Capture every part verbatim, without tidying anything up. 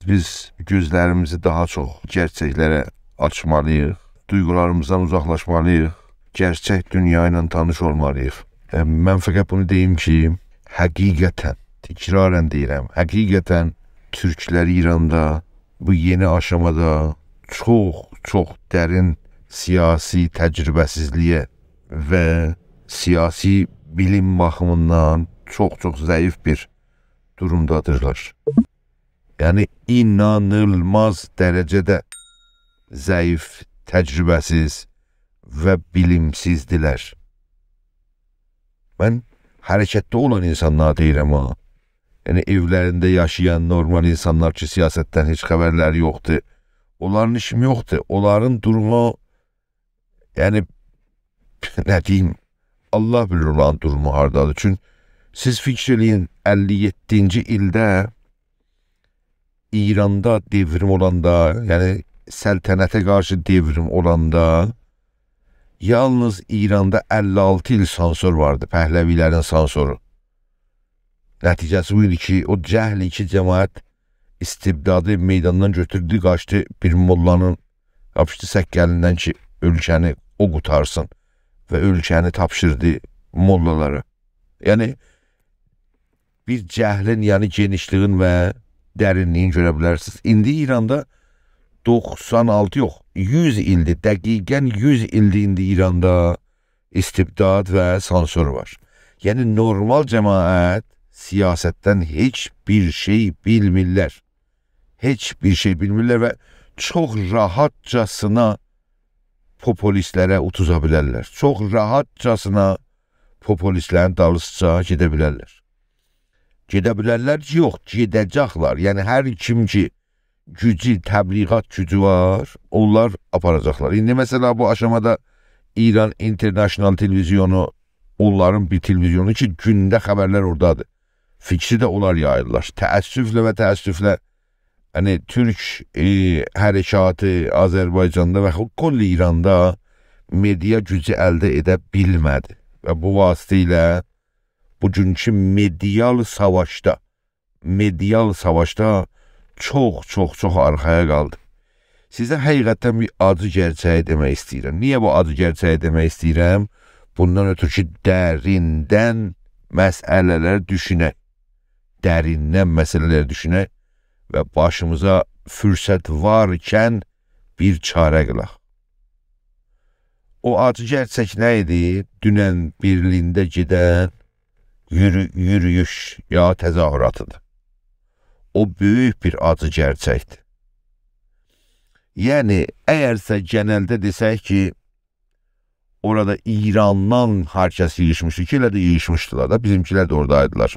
بیز گؤزلریمیزی داها چوخ گئرچکلره آچمالی‌ییق، دویغولاریمیزدان اوزاقلاشمالی‌ییق، گئرچک دونیا ایله تانیش اولمالی‌ییق. ائ، من فقط بونو دئییم کی، حقیقتاً، تکراراً دئییرم، حقیقتاً تورکلر ایراندا بو یئنی آشامادا چوخ، چوخ درین سیاسی تجربه‌سیزلییه و سیاسی بیلیم باخیمیندان چوخ، چوخ ضعیف بیر دورومدادیرلار. یعنی، اینانیلماز درجه‌ده ضعیف، تجربه‌سیز و بیلیمسیزدیلر. من حرکتده اولان اینسانلاری دئییرم ها. یعنی، ائولرینده یاشایان نورمال اینسانلار کی، سیاستدن هئچ خبرلری یوخدور. اونلارین ایشیم یوخدور. اونلارین دورومو، یعنی، نه دئییم، الله بیلیر اونلارین دورومو هاردادیر. چون سیز فیکر ائله‌یین، اللی یئددینجی ایلده ایراندا دئوریم اولاندا، یعنی سلطنته قارشی دئوریم اولاندا، یالنیز ایراندا اللی آلتی ایل سانسور واردی، پهلوی‌لرین سانسورو. نتیجه‌سی بو ایدی کی، او جهل کی، جماعت استبدادی میداندان گؤتوردو، قاچدی بیر موللانین، یاپیشدی سققلیندن کی، اؤلکه‌نی او قوتارسین و اؤلکه‌نی تاپشیردی موللالارا. یعنی، بیر جهلین، یعنی گئنیشلیگین و درینلیگین گؤره بیلرسینیز. ایندی ایراندا دوخسان آلتی یوخ، یوز ایلدیر، دقیقاً یوز ایلدیر ایندی ایراندا استبداد و سانسور وار. یعنی، نورمال جماعت سیاستدن هئچ بیر شئی بیلمیرلر. هئچ بیر شئی بیلمیرلر و چوخ راحتجاسینا پوپولیستلره اوتوزا بیلرلر. چوخ راحتجاسینا پوپولیستلرین دالیسیجا گئده بیلرلر. گئده بیلرلر کی، یوخ، گئده‌جکلر. یعنی، هر کیم کی، گوجو، تبلیغات گوجو وار، اونلار آپاراجاقلار. ایندی، مثلا، بو آشامادا ایران اینترنشنال تلویزیونو، اونلارین بیر تلویزیونو کی، گونده خبرلر اورادادیر. فیکری ده اونلار یاییرلار. تأسفله و تأسفله، یعنی، تورک، ائ، حرکاتی آذربایجاندا و خو-، کل ایراندا مئدیا گوجو الده ائده بیلمه‌دی. و بو واسطه ایله بوگونکو مئدیال ساواشدا، مئدیال ساواشدا چوخ، چوخ، چوخ آرخایا قالدی. سیزه حقیقتاً بیر آجی گئرچه‌یی دئمک ایسته‌ییرم. نییه بو آجی گئرچه‌یی دئمک ایسته‌ییرم؟ بوندان اؤتورو کی، دریندن مسئله‌لر دوشونک، دریندن مسئله‌لر دوشونک و باشیمیزا فرصت وارکن بیر چاره قیلاق. او آجی گئرچک نه ایدی؟ دونن برلینده گئدن یورو-، یورویوش یا تظاهراتیدیر. او بؤیوک بیر آجی گئرچکدیر. یعنی، اگرسه گئنلده دئسک کی، اورادا ایراندان هر کس ییغیشمیشدی کی، ائله ده ییغیشمیشدیلار دا، بیزیمکیلر ده اورادایدیلار.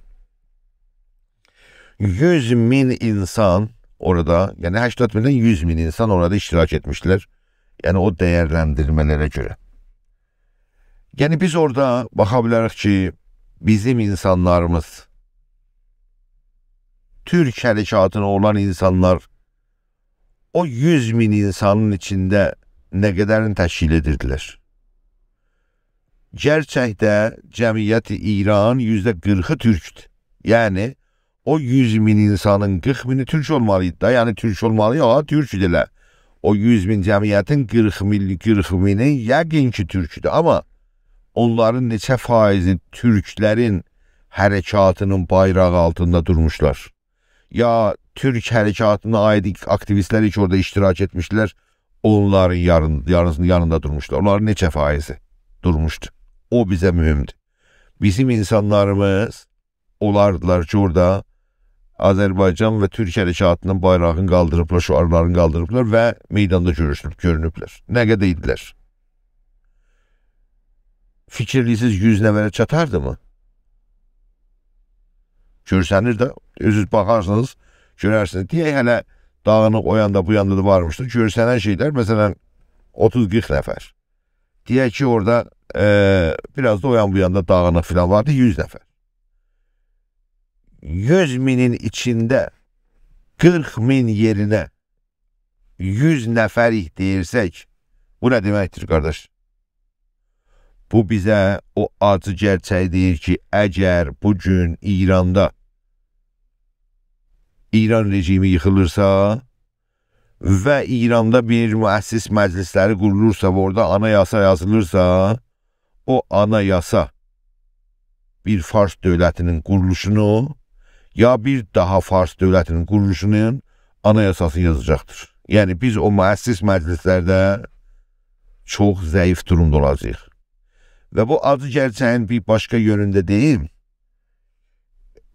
یوز مین اینسان اورادا، یعنی هشتاد میندن یوز مین اینسان اورادا اشتراک ائتمیشدیلر. یعنی او دیرلندیرمه‌لره گؤره. یعنی بیز اورادا باخا بیلریک کی، بیزیم اینسانلاریمیز، تورک حرکاتینا اولان اینسانلار او یوز مین اینسانین ایچینده نه قدرینی تشکیل ائدیردیلر؟ گئرچکده جمعیت ایران یوزده قیرخی تورکدور. یعنی، او یوز مین اینسانین قیرخ مینی تورک اولمالی ایدی دا. یعنی، تورک اولمالی، یا، تورکدور ائله. او یوز مین جمعیتین قیرخ مین، قیرخ مینی یقین کی، تورکدور. آمما اونلارین نئچه فایضی تورکلرین حرکاتینین بایراغی آلتیندا دورموشلار؟ یا تورک حرکاتینا عایید آکتیویستلر کی، اورادا اشتراک ائتمیشدیلر، اونلارین یارین-، یاریندا دورموشلار؟ اونلارین نئچه فایضی دورموشدو؟ او بیزه مهمدور. بیزیم اینسانلاریمیز اولاردیلار کی، اورادا آذربایجان و تورک حرکاتینین بایراغینی قالدیریبلار، شعارلارینی قالدیریبلار و میداندا گؤروشولوب، گؤرونوبلر. نه قدر ایدیلر؟ فیکیر ائله‌ییرسینیز، یوز نفره چاتاردیمی؟ گؤرسنیر ده، اؤزونوز باخارسینیز، گؤررسینیز. دئیک، هله داغینیق او یاندا، بو یاندا دا وارمیشدی. گؤرسنن شئیلر، مثلا، اوتوز قیرخ نفر. دئیک کی، اورادا، ائ، بیر آز دا او یان، بو یاندا داغینیق فلان واردی، یوز نفر. یوز مینین ایچینده قیرخ مین یئرینه یوز نفریک دئییرسک، بو نه دئمکدیر، قارداش؟ بو بیزه او آجی گئرچه‌یی دئییر کی، اگر بو گون ایراندا ایران رژیمی ییخیلیرسا و ایراندا بیر مؤسس مجلسلری قورولورسا و اورادا آنایاسا یازیلیرسا، او آنایاسا بیر فارس دؤولتی‌نین قورولوشونو، یا بیر داها فارس دؤولتی‌نین قورولوشونون آنایاساسینی یازاجاقدیر. یعنی بیز او مؤسس مجلسلرده چوخ ضعیف دورومدا اولاجاغیق. و بو آجی گئرچه‌یین بیر باشقا یؤنون ده دئییم.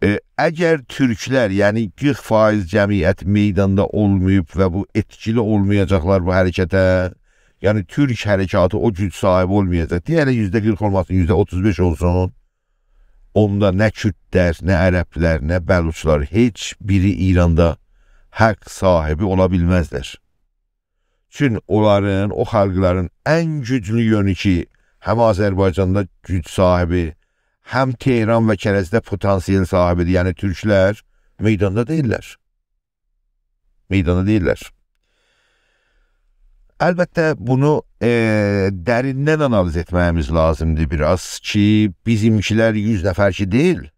ائ، اگر تورکلر، یعنی قیرخ فایز جمعیت میداندا اولماییب و بو ائتکیلی اولمایاجاقلار بو حرکته، یعنی تورک حرکاتی او گوج صاحیبی اولمایاجاق. دئیک ائله یوزده قیرخ اولماسین، یوزده اوتوز بئش اولسون. اوندا نه کوردلر، نه عربلر، نه بلوچلار، هئچ بیری ایراندا حق صاحیبی اولا بیلمزلر. چون اونلارین، او خالقلارین ان گوجلو یؤنو کی، هم آذربایجاندا گوج صاحیبی، هم تهران و کرجده پتانسیل صاحیبی‌دیر، یعنی تورکلر، میداندا دئییللر. میداندا دئییللر. البته، بونو، ائ، دریندن آنالیز ائتمه‌ییمیز لازیمدیر بیر آز کی، بیزیمکیلر یوز نفر کی دئییل،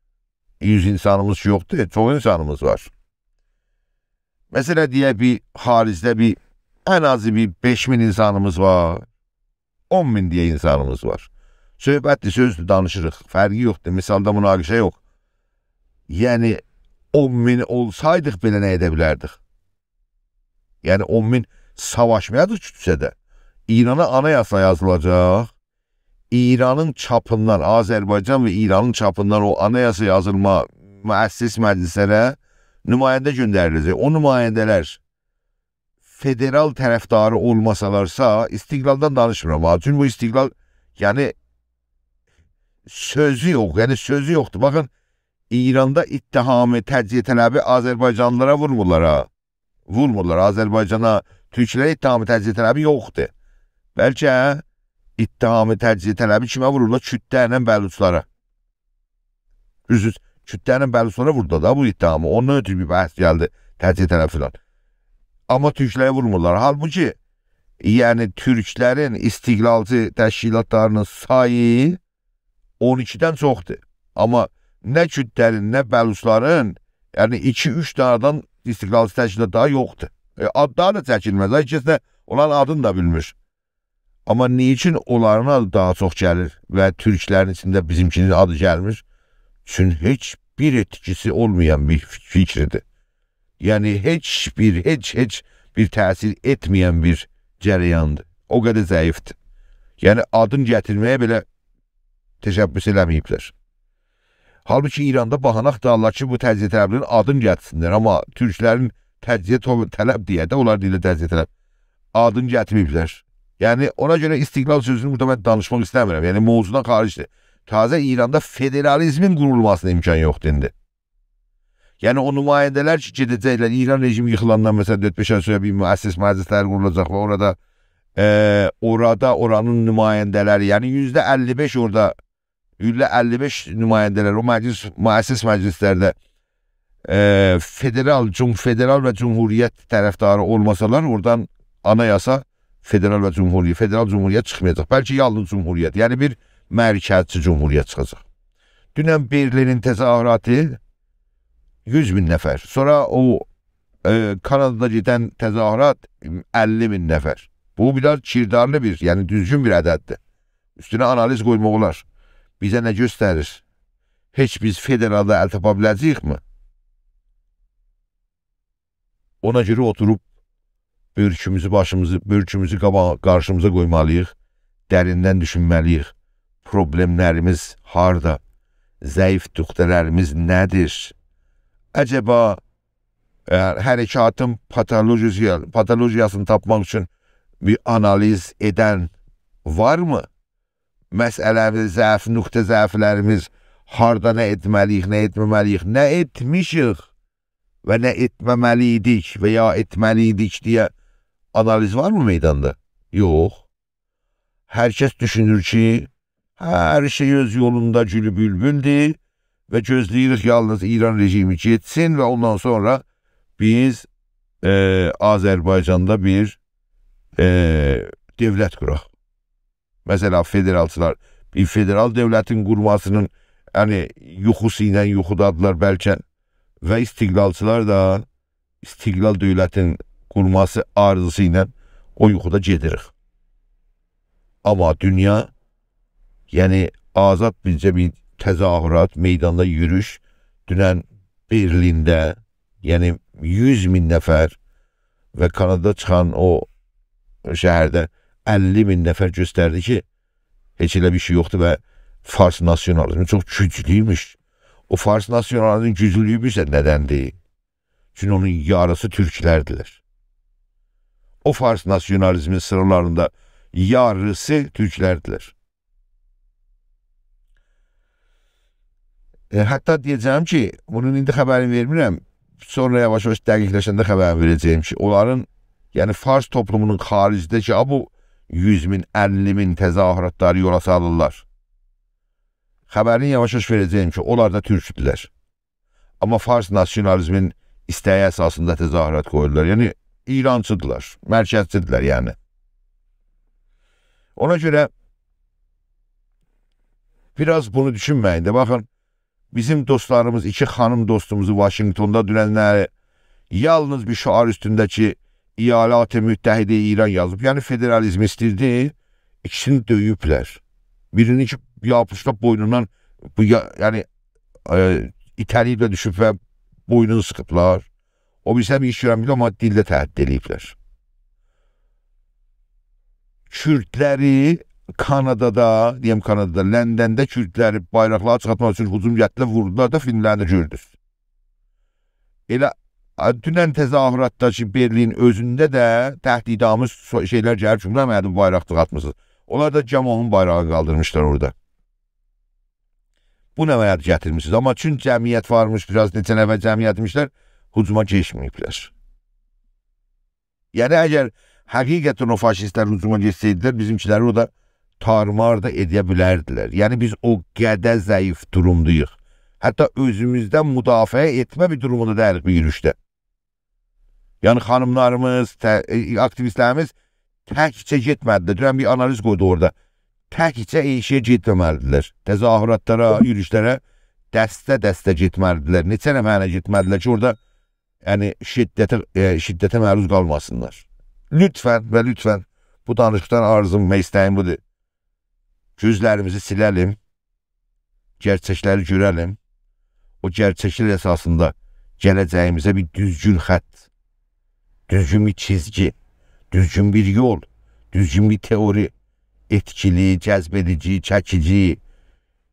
یوز اینسانیمیز کی یوخدور، چوخ اینسانیمیز وار. مثلا، دئیک، بیر خاریجده بیر، ان آزی بیر بئش مین اینسانیمیز وار، اون مین دئیک اینسانیمیز وار. صحبتدیر، سؤزدور، دانیشیریق. فرقی یوخدور، مثالدا مناقشه یوخ. یعنی، اون مین اولسایدیق بئله نه ائده بیلردیک؟ یعنی، اون مین ساواشمایاردیق کوچه‌ده. ایرانا آنایاسا یازیلاجاق. ایرانین چاپیندان، آذربایجان و ایرانین چاپیندان او آنایاسا یازیلما مؤسس مجلسلره نماینده گؤندریله‌جک. او نماینده‌لر فدرال طرفداری اولماسالارسا، استقلالدان دانیشمیرام ها. چونکی بو استقلال، یعنی، سؤزو یوخ، یعنی سؤزو یوخدور. باخین، ایراندا اتهام تجزیه‌طلبی آذربایجانلیلارا وورمورلار ها. وورمورلار آذربایجانا، تورکلره اتهام تجزیه‌طلبی یوخدور. بلکه اتهام تجزیه‌طلبی کیمه وورورلار؟ کوردلرله بلوچلارا. دوزدور، کوردلرله بلوچلارا ووردو دا بو اتهامی. اوندان اؤترو بیر بحث گلدی، تجزیه‌طلبی فلان. آمما تورکلره وورمورلار. حالبوکی، یعنی تورکلرین استقلالچی تشکیلاتلاری‌نین سایی اون ایکیدن چوخدور. آمما نه کوردلرین، نه بلوچلارین، یعنی ایکی-اوچ دانادان استقلالچی تشکیلات داها یوخدور. ائ، آدلاری دا چکیلمز. هئچ کس ده اونلارین آدینی دا بیلمیر. آمما نیچین اونلارین آدی داها چوخ گلیر و تورکلرین ایچینده بیزیمکی‌نین آدی گلمیر؟ چون هئچ بیر ائتکیسی اولمایان بیر فیک-، فیکیردیر. یعنی هئچ بیر، هئچ، هئچ بیر تأثیر ائتمه‌ین بیر جریاندیر. او قدر ضعیفدیر. یعنی آدین گتیرمه‌یه بئله تشبث ائله‌مه‌ییبلر. حالبوکی ایراندا باهانه آختاریرلار کی، بو تجزیه‌طلبلرین آدینی گتیرسینلر. آمما تورکلرین تجزیه تو-، طلب دئیه ده، اونلار دئییرلر تجزیه‌طلب، آدینی گتیرمه‌ییبلر. یعنی اونا گؤره استقلال سؤزونو بورادا من دانیشماق ایسته‌میرم. یعنی موضوعدان خاریجدیر. تازه ایراندا فدرالیزمین قورولماسینا امکان یوخدور ایندی. یعنی او نماینده‌لر کی، گئده‌جکلر، ایران رژیمی ییخیلاندان، مثلا، دؤرد-بئش آی سونرا بیر مؤسس مجلسلر قورولاجاق و اورادا، ائ، اورادا اورانین نماینده‌لری، یعنی یوزده اللی بئش اورادا، یوزده اللی بئش نماینده‌لر او مجلس، مؤسس مجلسلرده، ائ، فدرال، جم-، فدرال و جمهوریت طرفداری اولماسالار، اورادان آنایاسا فدرال و جمهوری-، فدرال جمهوریت چیخمایاجاق. بلکه یالنیز جمهوریت، یعنی بیر مرکزچی جمهوریت چیخاجاق. دونن برلینین تظاهراتی یوز مین نفر. سونرا او، ائ، کانادادا گئدن تظاهرات اللی مین نفر. بو بیر آز کیردارلی بیر، یعنی دوزگون بیر عدددیر. اوستونه آنالیز قویماق اولار. بیزه نه گؤستریر؟ هئچ بیز فدرالدا ال تاپا بیله‌جه‌ییک‌می؟ اونا گؤره اوتوروب بؤرکوموزو باشیمیزی، بؤرکوموزو قابا-، قارشیمیزا قویمالی‌ییق، دریندن دوشونمه‌لی‌ییک. پروبلئملریمیز هاردا؟ ضعیف نقطه‌لریمیز نه‌دیر؟ عجبا، ائ، حرکاتین پاتولوژیاسی-، پاتولوژیاسینی تاپماق اوچون بیر آنالیز ائدن وارمی؟ مسئله‌میز، ضعف، نقطه ضعفلریمیز، هاردا نه ائتمه‌لی‌ییک، نه ائتمه‌مه‌لی‌ییک، نه ائتمیشیک و نه ائتمه‌مه‌لی‌یدیک و یا ائتمه‌لی‌یدیک دئیه آنالیز وارمی میداندا؟ یوخ. هر کس دوشونور کی، هر شئی اؤز یولوندا گولو بولبولدور و گؤزله‌ییریک یالنیز ایران رژیمی گئتسین و اوندان سونرا بیز، ائ، آذربایجاندا بیر، ائ، دؤولت قوراق. مثلا، فدرالچیلار بیر فدرال دؤولتین قورماسینین، یعنی، یوخوسو ایله یوخودادیلار بلکه. و استقلالچیلار دا استقلال دؤولتین قورماسی آرزوسو ایله او یوخودا گئدیریک. آمما دونیا، یعنی آزاد بیرجه بیر تظاهرات، میداندا یوروش، دونن برلینده، یعنی یوز مین نفر و کانادادا چیخان او شهرده اللی مین نفر گؤستردی کی، هئچ ائله بیر شئی یوخدور و فارس ناسیونالیزمی چوخ گوجلویموش. او فارس ناسیونالیزمین گوجلولویو بیلیرسن نه‌دندیر؟ چونکی اونون یاریسی تورکلردیلر. او فارس ناسیونالیزمین سیرالاریندا یاریسی تورکلردیلر. ائ، حتی دئیه‌جم کی، بونون ایندی خبرینی وئرمیرم. سونرا یاواش-یاواش دقیقلشنده خبرینی وئره‌جه‌یم کی، اونلارین، یعنی فارس توپلومونون خاریجده کی، آ، بو یوز مین، اللی مین تظاهراتلاری یولا سالیرلار. خبرینی یاواش-یاواش وئره‌جه‌یم کی، اونلار دا تورکدولر. آمما فارس ناسیونالیزمین ایسته‌یی اساسیندا تظاهرات قویورلار. یعنی، ایرانچیدیرلار، مرکزچیدیرلر، یعنی. اونا گؤره بیر آز بونو دوشونمه‌یین ده. باخین، بیزیم دوستلاریمیز، ایکی خانیم دوستوموزو واشینگتوندا دوننلری یالنیز بیر شعار اوستونده کی، ایالات متحده ایران یازیب. یعنی، فدرالیزم ایستیردی، ایکیسینی دؤیوبلر. بیرینی کی، یاپیشیب بوینوندان، بو یا-، یعنی، ائ، ایته‌لییب ده دوشوب و بوینونو سیخیبلار. او بیریسی هم ایش گؤرنمیر، آمما دیلده تهدید ائله‌ییبلر. کوردلری کانادادا، دئیم کانادادا، لندنده کوردلری بایراقلاری چیخارتماق اوچون هجوم گتیردیلر، ووردولار دا، فیلملرینی ده گؤردونوز. ائله، آ، دونن تظاهراتدا کی، برلین اؤزونده ده تهدیدآمیز سو-، شئیلر گلیب کی، بورا منیم بایراق چیخارتمیسینیز. اونلار دا گاموحون بایراغی قالدیرمیشلار اورادا. بو نه منه گتیرمیسینیز؟ آمما چون جمعیت وارمیش، بیر آز نئچه نفر جمعیت ایمیشلر، هجوما کئچمه‌ییبلر. یعنی، اگر حقیقتاً او فاشیستلر هجوما گئتسه‌یدیلر، بیزیمکیلری اورادا تارمار دا ائده بیلردیلر. یعنی، بیز او قدر ضعیف دورومداییق. حتی اؤزوموزدن مدافعه ائتمه بیر دوروموندا دئییلیک بو یوروشده. یعنی، خانیملاریمیز، ته-، ائ، آکتیویستلریمیز تکجه گئتمه‌دیلر. دونن بیر آنالیز قویدو اورادا. تکجه ائشییه گئتمه‌مه‌لیدیرلر. تظاهراتلارا، یوروشلره دسته-دسته گئتمه‌لیدیرلر. نئچه نفرله گئتمه‌لیدیرلر کی، اورادا، یعنی، شدته، ائ، شدته معروض قالماسینلار. لطفاً و لطفاً بو دانیشیقدان آرزوم و ایسته‌ییم بودور. گؤزلریمیزی سیله‌لیم، گرچکلری گؤره‌لیم. او گرچکلر اساسیندا گله‌جه‌ییمیزه بیر دوزگون خط، دوزگون بیر چیزگی، دوزگون بیر یول، دوزگون بیر تئوری، ائتکیلی، جذب ائدیجی، چکیجی،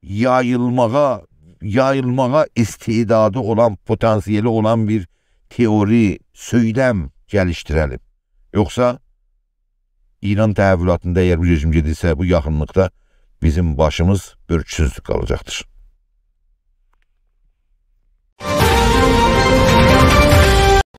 یاییلماغا، یاییلماغا استعدادی اولان، پتانسیلی اولان بیر تئوری، سؤیلم گلیشدیره‌لیم. یوخسا ایران تحولاتیندا اگر بو رژیم گئدیرسه، بو یاخینلیقدا بیزیم باشیمیز بؤرکسوز قالاجاقدیر.